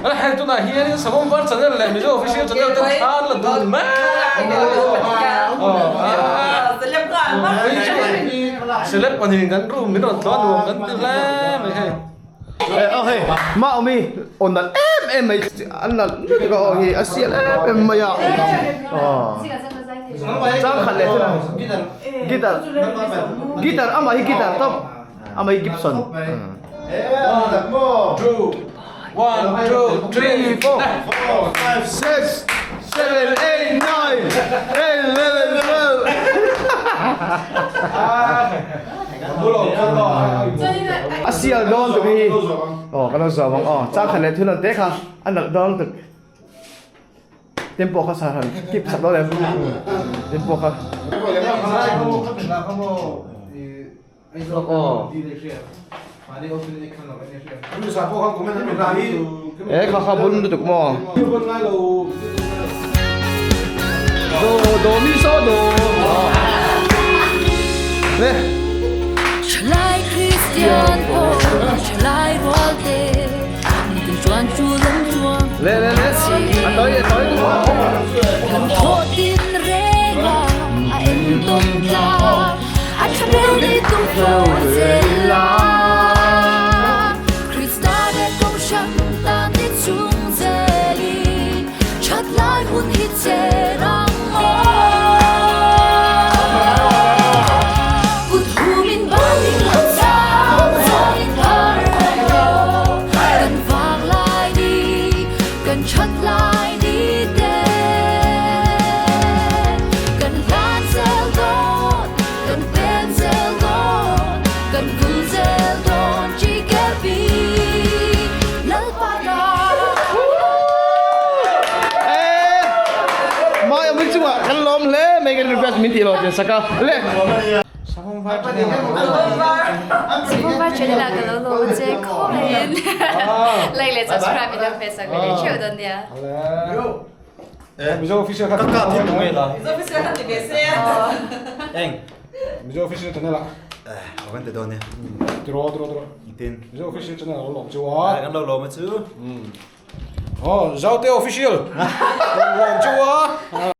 Ala hei tunah hianin Savawm Var channel leh Mizo Official channel te thlan la dun mek Celeb pahnihin kan room min rawn tluan nuam kan ti hle mai hei. Aw hei mah awm hi aw nalh em em mai a nalh lutuk a aw hi a sial em em mai a aw changkhat leh thil guitar guitar amah hi guitar tawp amah hi Gibson. Two, one, two, three, four, five, six, seven, eight, nine, ten, eleven, twelve. A sial dawn tuk hi aw kan lo zawm ang aw chang khat leh thil an te kha a nalh dawn tuk tempo kha sa han tip sak dawn em tempo kha e kha kha bun lutuk maw do do mi so do le Thalai Kristian pawh thalai rual te Nitin chuan chu lam chuang le le le a toi a toi Kan thawh tin reng a a en tawn tla A tha ber ni tum fo zel la Krista leh kohhran tan ni chung zelin That lai hun hi chen ang maw Kut humin banin lam chang zawnin phar ang rawh Kan vang lai ni kan that lai ni te Kan hlan zel dawn kan pen zel dawn kan vul zel dawn GKP Lalpa ta. Mai awm chungah kan lawm hle mai kan request min tih lo chen sak a le. Savawm var channel ah ka lo lawm a che khawngaihin like leh subscribe in lo hmeh sak ve leh theuh dawn nia. Mizo official kha Ka ka thil tu nge la. Mizo official kha ti ve se. Eng. Mizo official channel ah. Eh, avan te dawn nia. Tiro tiro tiro. Tin. Mizo official channel lo lawm chu a. Kan lo lawm a chu. Oh, Zaute official. Lawm chu a.